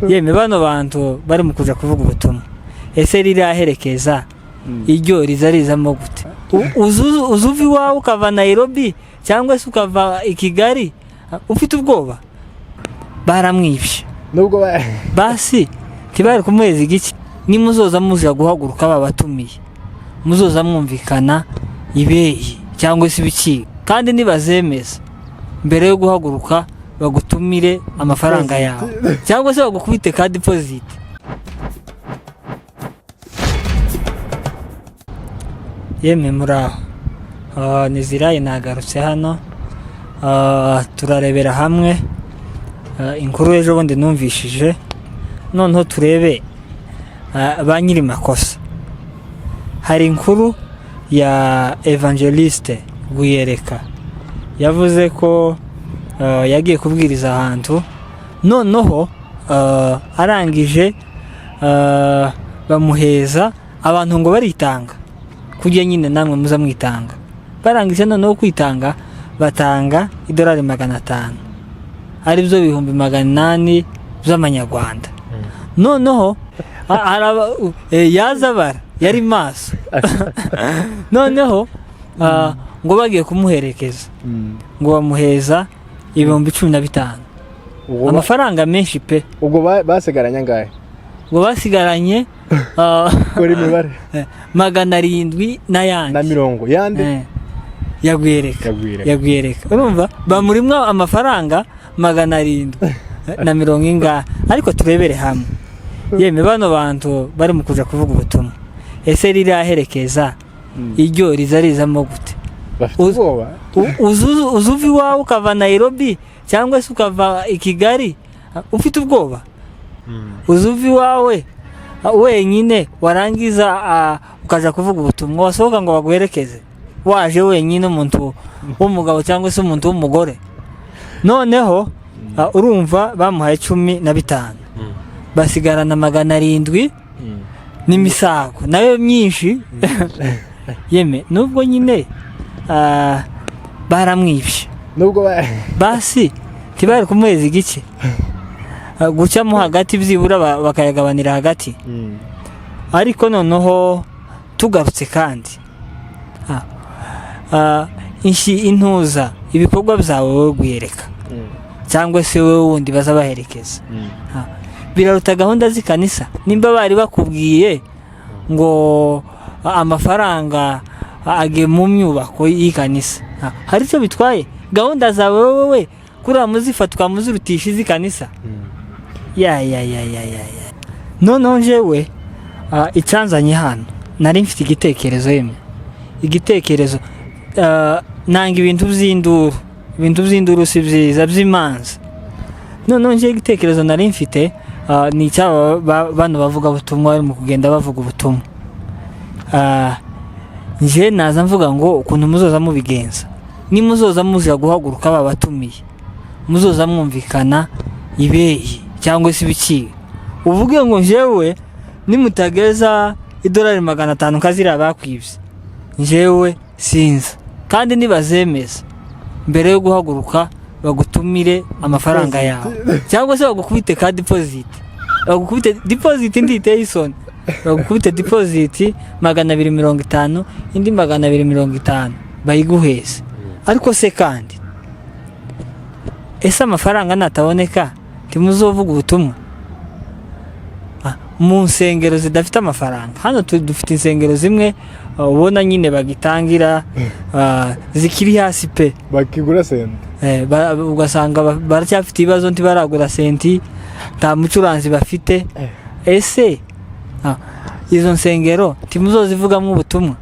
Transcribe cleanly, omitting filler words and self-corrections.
Yemwe bano bantu bari mu kuja kuvuga ubutumwa, ese riraherekeza iryo riza rizamo gute? Uza uva iwawe ukava Nairobi cyangwa se ukava i Kigali ufite ubwoba, baramwibye. Nubwo Basi ntibari kumuheza igice. Nimuzoza muza guhaguruka babatumiye, muzoza mwumvikana ibeyi cyangwa se ibiciro, kandi nibazemeza mbere yo guhaguruka bagutumire amafaranga yawe cyangwa se bagukubite ka deposit. Yemwe muraho. Ni Zirayi, nagarutse hano. Turarebera hamwe inkuru ejo bundi numvishije, noneho turebe ba nyiri makosa. Hari inkuru ya Evangeliste Guyereka, yavuze ko yagiye kubwiriza ahantu, noneho arangije bamuheza abantu ngo baritanga kujya nyine namwe muza mwitanga. Barangije noneho kwitanga, batanga idolari 500, aribyo 800,000 by'amanyarwanda. Noneho yaza bara yari maso, noneho ngo bagiye kumuherekeza, ngo bamuheza 15,000. Ubwo Amafaranga menshi pe. Ubwo basigaranye angahe? Ngo basigaranye Kora imibare. 700 n'ayandi. Na mirongo yande. Yagwereka. Yagwireka. Yagwereka, urumva bamurimwo amafaranga 700 na mirongo ingahe. Ariko turebere hamwe, yemwe bano bantu bari mu kuja kuvuga ubutumwa, ese riraherekeza iryo riza rizamo gute? Bafite ubwoba. Uza uva iwawe ukava Nairobi cyangwa se ukava i Kigali ufite ubwoba. Uza uva iwawe wenyine, warangiza ukaja kuvuga ubutumwa, wasohoka ngo baguherekeze, waje wenyine, umuntu w'umugabo cyangwa se umuntu w'umugore. Noneho urumva bamuhaye 15, basigarana 700 n'imisago nayo myinshi. Yeme nubwo nyine baramwibye. Nubwo Basi ntibari kumuheza igice, gucamo hagati byibura bakayagabanira hagati. Ariko noneho tugarutse kandi intuza ibikorwa byawe wowe guhereka cyangwa se wowe wundi baza baherekeza, biraruta gahunda z'ikanisa. Nimba bari bakubwiye ngo amafaranga agiye mu myubako y'ikanisa, hari icyo bitwaye? Gahunda zawe wowe kuriya muzifata ukamuzirutisha iz'ikanisa? Ya ya ya ya ya ya, noneho njyewe icyanzanye hano, nari mfite igitekerezo. Yemwe igitekerezo, nanga ibintu by'induru. Ibintu by'induru si byiza, by'imanza. Noneho njyewe igitekerezo nari mfite ni icyaba bano bavuga ubutumwa bari mu kugenda bavuga ubutumwa. Njye naza mvuga ngo ukuntu muzoza mubigenza, nimuzoza muza guhaguruka babatumiye, muzoza mwumvikana ibeyi cyangwa se ibiciro, uvuge ngo njyewe nimutageza idolari 500 kaziriya bakwibye, njyewe sinza. Kandi nibazemeza mbere yo guhaguruka bagutumire amafaranga yawe cyangwa se bagukubite ka deposit, bagukubite deposit nditeye isoni, bagukubite deposit 250, indi 250 bayiguheze. Ariko se kandi, ese amafaranga nataboneka ntimuzovuga ubutumwa? Mu nsengero zidafite amafaranga hano dufite insengero zimwe ubona nyine bagitangira, zikiri hasi pe. Bakigura sente. Ugasanga baracyafite ibibazo, ntibaragura senti, nta mucuranzi bafite. Ese izo nsengero ntimuzozivugamo ubutumwa?